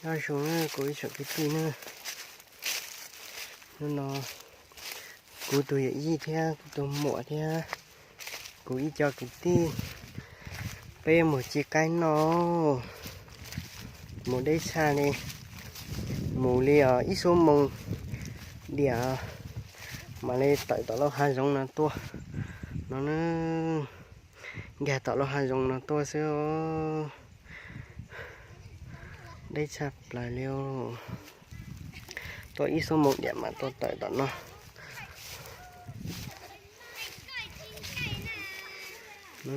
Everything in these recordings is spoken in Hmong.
Nyob zoo na kuv ib tsoom kwv tij na, hnub no kuv tus yawm yij thiab kuv tus muam thiab kuv ib co kwv tij, peb mus ci qaib noj, mus deb tshaj li, mus li os ib xuab moos diam mam li tawm tom lub hav zoov no tuaj no na, nkag tom lub hav zoov no tuaj xwb os. Deb tshaj plaws li os. Tuaj ib xuab moos diam mam tuaj tawm tom no. No,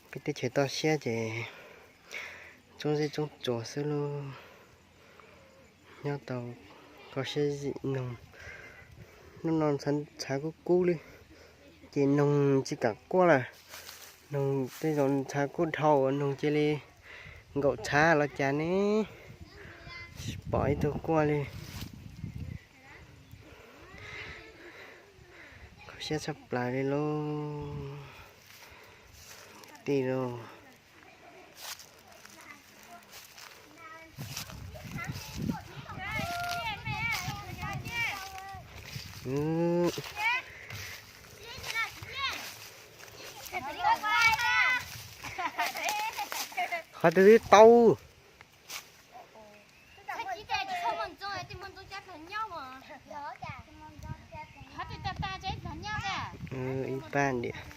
peb teb chaws toj siab ces tsoob zeb tsoob tsuas xwb lauj. Nyob tau kho siab zim noog. Hnub no ntshav kub kub li, ces noog tsis kam quaj lawm. Noog tej zaum ntshav kub dhau, noog cia li nkaum tshav los cas ne, tsis pom ib tug quaj li. Kho siab tshaj plaws li lauj. Tij lauj. Qhov twg twb tau. Ib pab ntiam.